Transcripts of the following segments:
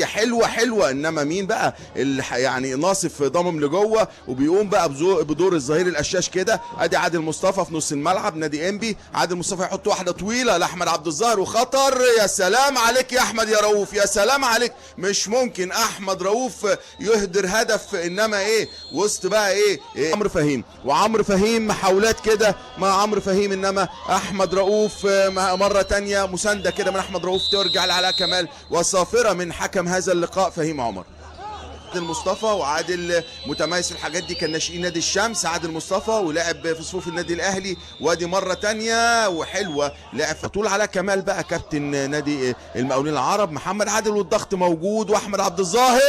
حلوة حلوة، انما مين بقى اللي يعني ناصف ضمم لجوه وبيقوم بقى بدور الظهير القشاش كده. ادي عادل مصطفى في نص الملعب نادي انبي، عادل مصطفى يحط واحدة طويلة لاحمد عبد الظاهر وخطر. يا سلام عليك يا احمد يا رؤوف، يا سلام عليك، مش ممكن احمد رؤوف يهدر هدف، انما ايه وسط بقى ايه عمرو فهيم، وعمرو فهيم محاولات كده مع عمرو فهيم، انما احمد رؤوف مرة تانية مساندة كده من احمد رؤوف ترجع لعلاء كمال، وصافره من حكم هذا اللقاء فهيم عمر. عادل مصطفى، وعادل متميز في الحاجات دي، كان ناشئين نادي الشمس عادل مصطفى، ولعب في صفوف النادي الاهلي. وادي مرة تانية وحلوه لعب طول على كمال بقى كابتن نادي المقاولين العرب محمد عادل، والضغط موجود، واحمد عبد الظاهر.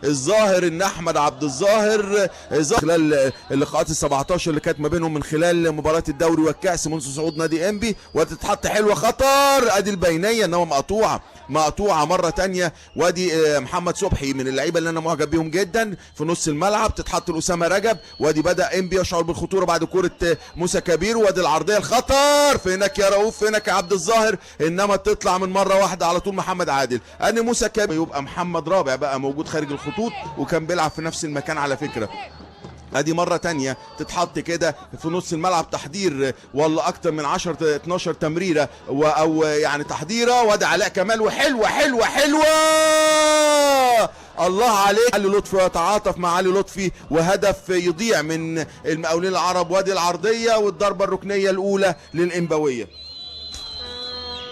الظاهر ان احمد عبد الظاهر خلال اللقاءات ال17 اللي كانت ما بينهم من خلال مباراة الدوري والكاس منذ صعود نادي انبي، وتتحط حلوة خطر، ادي البينية انما مقطوعة مقطوعة مرة تانية. وادي محمد صبحي من اللعيبة اللي انا معجب بيهم جدا في نص الملعب، تتحط لاسامة رجب، وادي بدا انبي يشعر بالخطوره بعد كره موسى كبير، وادي العرضية الخطر فينك يا رؤوف، فينك يا عبد الظاهر، انما تطلع من مرة واحدة على طول محمد عادل. ادي موسى كبير يبقى محمد رابع بقى موجود خارج الخطوط، وكان بيلعب في نفس المكان على فكرة. ادي مرة تانية تتحط كده في نص الملعب، تحضير ولا اكتر من 10 12 تمريره او يعني تحضيره، وادي علاء كمال وحلوه حلوة حلوة، الله عليك علي لطفي، ويتعاطف مع علي لطفي وهدف يضيع من المقاولين العرب. وادي العرضية والضربه الركنيه الاولى للإنبوية،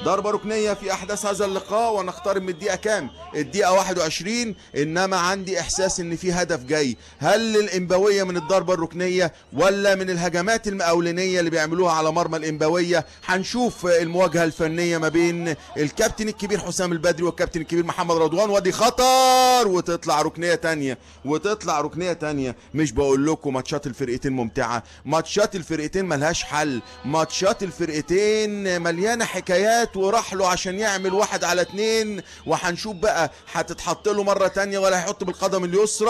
ضربة ركنية في أحداث هذا اللقاء، ونقترب من الدقيقة كام؟ الدقيقة 21، إنما عندي إحساس إن في هدف جاي. هل الإنبوية من الضربة الركنية ولا من الهجمات المقاولينية اللي بيعملوها على مرمى الإنبوية؟ هنشوف المواجهة الفنية ما بين الكابتن الكبير حسام البدري والكابتن الكبير محمد رضوان. وادي خطر وتطلع ركنية تانية، وتطلع ركنية تانية. مش بقول لكم ماتشات الفرقتين ممتعة، ماتشات الفرقتين ملهاش حل، ماتشات الفرقتين مليانة حكايات، وراح له عشان يعمل 1 على 2، وهنشوف بقى هتتحط له مرة تانية ولا هيحط بالقدم اليسرى.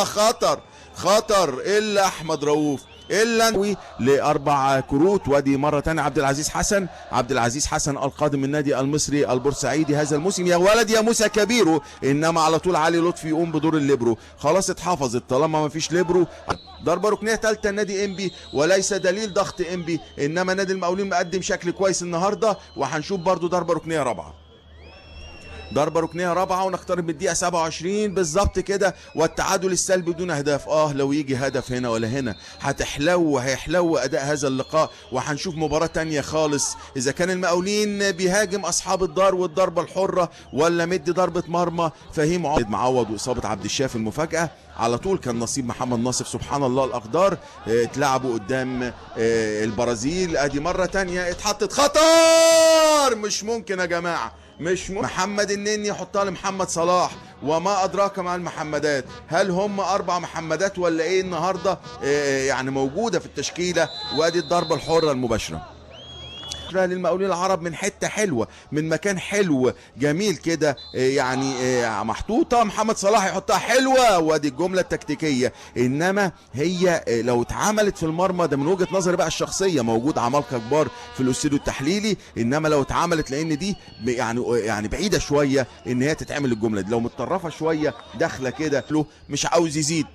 خطر خطر الا احمد رؤوف الا لاربع كروت. وادي مرة تانية عبد العزيز حسن، عبد العزيز حسن القادم من النادي المصري البورسعيدي هذا الموسم، يا ولد يا موسى كبيرو، انما على طول علي لطفي يقوم بدور الليبرو، خلاص اتحفظت طالما ما فيش ليبرو. ضربه ركنيه ثالثة نادي انبي، وليس دليل ضغط انبي، انما نادي المقاولين مقدم شكل كويس النهارده، وهنشوف برضو ضربه ركنيه رابعه. ضربة ركنية رابعة ونقترب من الدقيقة 27 بالظبط كده، والتعادل السلبي بدون أهداف. لو يجي هدف هنا ولا هنا هتحلو، هيحلو أداء هذا اللقاء، وهنشوف مباراة تانية خالص. إذا كان المقاولين بيهاجم أصحاب الدار والضربة الحرة ولا مدي ضربة مرمى فهيم معوض، وإصابة عبد الشافي المفاجأة على طول كان نصيب محمد ناصف، سبحان الله الأقدار، اتلعبوا قدام البرازيل. أدي مرة تانية اتحطت خطر، مش ممكن يا جماعة، مش محمد النني يحطها لمحمد صلاح، وما ادراك مع المحمدات، هل هم 4 محمدات ولا ايه النهارده يعني موجودة في التشكيلة. وادي الضربة الحرة المباشرة للمقاولين العرب من حتة حلوة، من مكان حلو جميل كده، يعني محطوطة، محمد صلاح يحطها حلوة. وادي الجملة التكتيكيه، انما هي لو اتعملت في المرمى، ده من وجهه نظري بقى الشخصية، موجود عمالقة كبار في الاستوديو التحليلي، انما لو اتعملت، لان دي يعني بعيدة شوية ان هي تتعمل الجملة دي، لو متطرفة شوية داخله كده مش عاوز يزيد.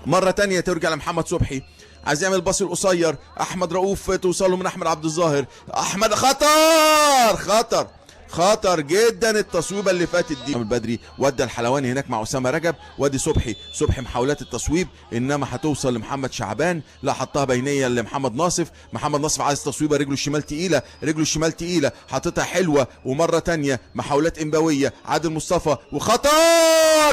مرة تانية ترجع لمحمد صبحي، عايز يعمل باص القصير، احمد رؤوف توصله من احمد عبد الظاهر، احمد خطر خطر خطر جدا التصويبه اللي فاتت دي. البدري ودى الحلواني هناك مع اسامة رجب، وادي صبحي، صبحي محاولات التصويب انما هتوصل لمحمد شعبان، لا حطها بينيه لمحمد ناصف، محمد ناصف عايز تصويبه، رجله الشمال تقيلة، رجله الشمال تقيلة، حاططها حلوة. ومرة تانية محاولات انبويه، عادل مصطفى وخطر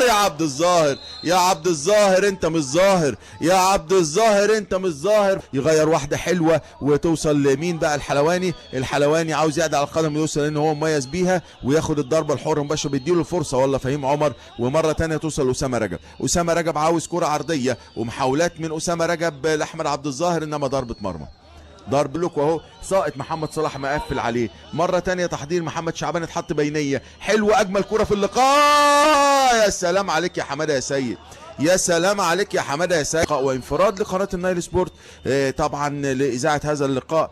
يا عبد الظاهر، يا عبد الظاهر انت مش ظاهر، يا عبد الظاهر انت مش ظاهر. يغير واحدة حلوة وتوصل لمين بقى؟ الحلواني، الحلواني عاوز يعدي على القدم يوصل لان هو مميز بيها وياخد الضربة الحرة مباشرة، بيديله الفرصة والله فهيم عمر. ومرة ثانية توصل لاسامة رجب، اسامة رجب عاوز كره عرضية ومحاولات من اسامة رجب لاحمد عبد الظاهر، انما ضربه مرمى، ضرب لك واهو ساقط محمد صلاح مقفل عليه. مرة ثانية تحضير محمد شعبان اتحط بينيه حلوة، اجمل كره في اللقاء، يا سلام عليك يا حمادة يا سيد، يا سلام عليك يا حمادة يا سيد. وانفراد لقناه النايل سبورت طبعا لاذاعة هذا اللقاء،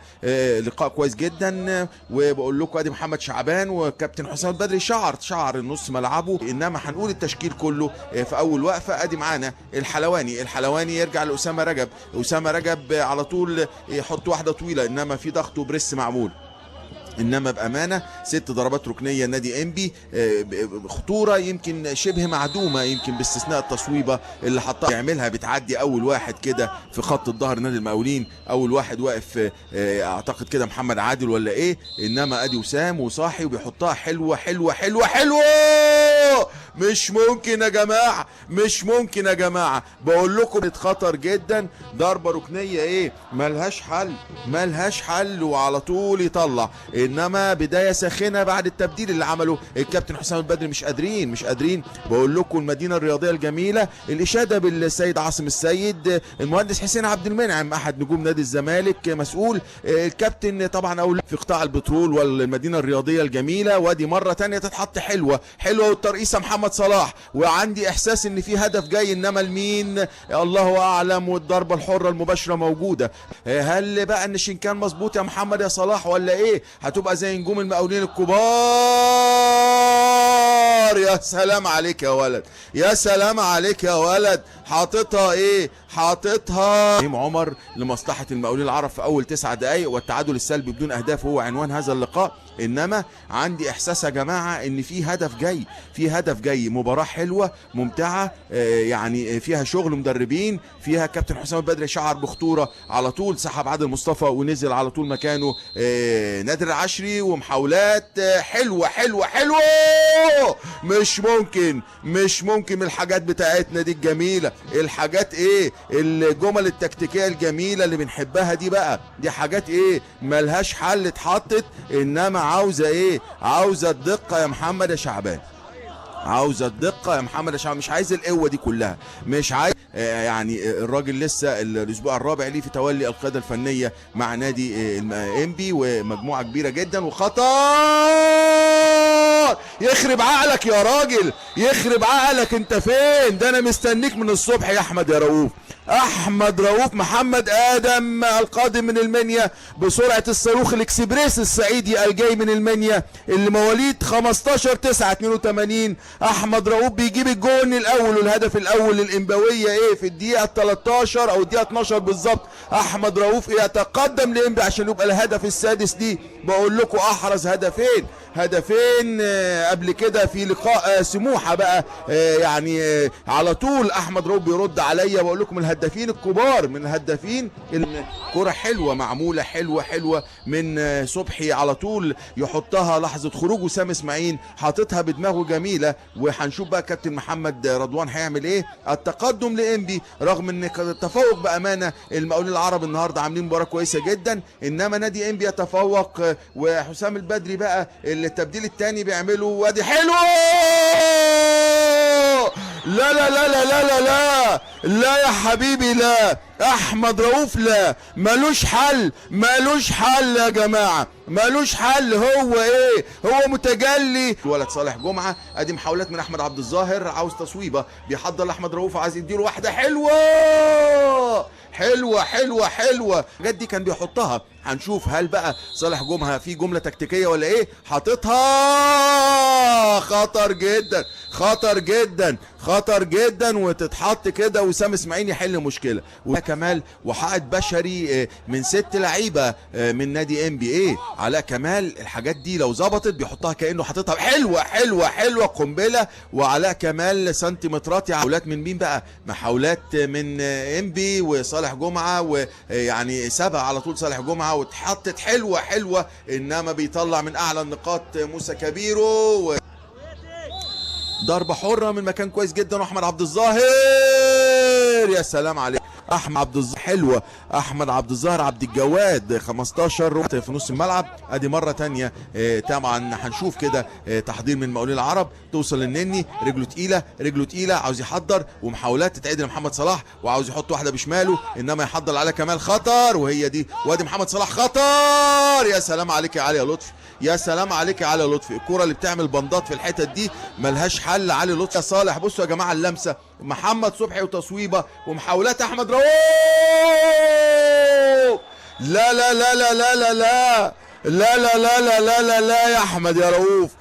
لقاء كويس جدا. وبقول لكم ادي محمد شعبان وكابتن حسام البدري شعر النص ملعبه، انما هنقول التشكيل كله في اول وقفه. ادي معانا الحلواني يرجع لاسامة رجب، اسامة رجب على طول يحط واحدة طويلة، انما في ضغط و press معمول. انما بامانه 6 ضربات ركنيه نادي انبي، خطورة يمكن شبه معدومة، يمكن باستثناء التصويبه اللي حطها يعملها بتعدي اول واحد كده في خط الظهر نادي المقاولين، اول واحد واقف اعتقد كده محمد عادل ولا ايه، انما ادي وسام وصاحي وبيحطها حلوة حلوة حلوة حلوة. مش ممكن يا جماعة، مش ممكن يا جماعة، بقول لكم خطر جدا، ضربه ركنيه ايه ملهاش حل، ملهاش حل، وعلى طول يطلع. انما بداية ساخنة بعد التبديل اللي عمله الكابتن حسام البدري، مش قادرين مش قادرين. بقول لكم المدينة الرياضية الجميلة، الاشادة بالسيد عاصم السيد، المهندس حسين عبد المنعم احد نجوم نادي الزمالك مسؤول، الكابتن طبعا اول في قطاع البترول والمدينة الرياضية الجميلة. وادي مرة ثانية تتحط حلوة حلوة، والترقيصه محمد صلاح، وعندي احساس ان في هدف جاي، انما لمين الله اعلم. والضربه الحرة المباشرة موجودة، هل بقى ان شنكان مظبوط يا محمد يا صلاح ولا ايه؟ هتبقى زي نجوم المقاولين الكبار. يا سلام عليك يا ولد، يا سلام عليك يا ولد، حاططها ايه، حاططها ابراهيم عمر لمصلحة المقاولين العرب في اول 9 دقائق، والتعادل السلبي بدون اهداف هو عنوان هذا اللقاء. انما عندي احساس يا جماعة ان في هدف جاي، في هدف جاي. مباراة حلوة ممتعة، يعني فيها شغل مدربين، فيها كابتن حسام البدري شعر بخطورة على طول، سحب عادل مصطفى ونزل على طول مكانه نادر العشري، ومحاولات حلوة حلوة حلوة، مش ممكن مش ممكن من الحاجات بتاعتنا دي الجميلة، الحاجات ايه، الجمل التكتيكيه الجميلة اللي بنحبها دي بقى، دي حاجات ايه ملهاش حل اتحطت. انما عاوزه ايه، عاوزه الدقة يا محمد يا شعبان، عاوزه الدقة يا محمد يا شعبان، مش عايز القوة دي كلها، مش عايز يعني الراجل لسه الاسبوع الرابع ليه في تولي القيادة الفنية مع نادي انبي، ومجموعة كبيرة جدا. وخطر، يخرب عقلك يا راجل، يخرب عقلك، انت فين؟ ده انا مستنيك من الصبح يا احمد يا رؤوف. احمد رؤوف محمد ادم القادم من المنيا بسرعة الصاروخ الاكسبريس الصعيدي الجاي من المنيا، اللي مواليد 15/9/82. احمد رؤوف بيجيب الجون الاول والهدف الاول للانبويه ايه في الدقيقة 13 او الدقيقة 12 بالظبط. احمد رؤوف يتقدم لانبي عشان يبقى الهدف السادس ليه. بقول لكم احرز هدفين، هدفين قبل كده في لقاء سموحه بقى، يعني على طول احمد رؤوف بيرد عليا. بقول لكم الهدافين الكبار من الهدافين، الكره حلوة معمولة حلوة حلوة من صبحي على طول يحطها لحظة خروج وسام اسماعيل حاططها بدماغه جميلة. وهنشوف بقى كابتن محمد رضوان هيعمل ايه. التقدم لانبي رغم ان التفوق بامانه المقاولين العرب النهارده عاملين مباراة كويسة جدا، انما نادي انبي يتفوق. وحسام البدري بقى التبديل الثاني بيعمله، وادي حلو. لا لا لا لا لا لا لا لا يا حبيبي، لا احمد رؤوف لا، ملوش حل، ملوش حل يا جماعة، ملوش حل. هو ايه، هو متجلي. ولد صالح جمعه، ادي محاولات من احمد عبد الظاهر، عاوز تصويبه، بيحضر لاحمد رؤوف، عايز يديله واحدة حلوة حلوة حلوة حلوة. الحاجات دي كان بيحطها. هنشوف هل بقى صالح جمعه في جملة تكتيكية ولا ايه. حاططها خطر جدا خطر جدا خطر جدا، وتتحط كده وسام اسماعيل يحل مشكلة. وكمال وحائط بشري من 6 لعيبة من نادي انبي ايه. علاء كمال الحاجات دي لو ظبطت بيحطها كانه حاططها حلوة حلوة حلوة، قنبلة. وعلاء كمال سنتيمترات. محاولات من مين بقى؟ محاولات من انبي وصالح جمعه، ويعني سابها على طول صالح جمعه واتحطت حلوة حلوة، انما بيطلع من اعلى النقاط موسى كبيرو. ضربه حره من مكان كويس جدا، واحمد عبد الظاهر يا سلام عليك احمد عبد الظاهر، حلوة احمد عبد الظاهر عبد الجواد 15 في نص الملعب. ادي مرة ثانية طبعا هنشوف كده تحضير من مقاولين العرب، توصل للنني، رجله تقيلة رجله تقيلة، عاوز يحضر، ومحاولات تتعدل لمحمد صلاح، وعاوز يحط واحدة بشماله، انما يحضر على كمال خطر، وهي دي. وادي محمد صلاح خطر، يا سلام عليك يا علي يا لطفي، يا سلام عليك يا علي لطفي. الكرة اللي بتعمل بندات في الحتت دي ملهاش حل. علي لطفي يا صالح، بصوا يا جماعة اللمسة، محمد صبحي وتصويبه ومحاولات احمد رؤوف. لا لا لا لا لا لا لا لا لا لا لا لا لا لا يا احمد يا رؤوف.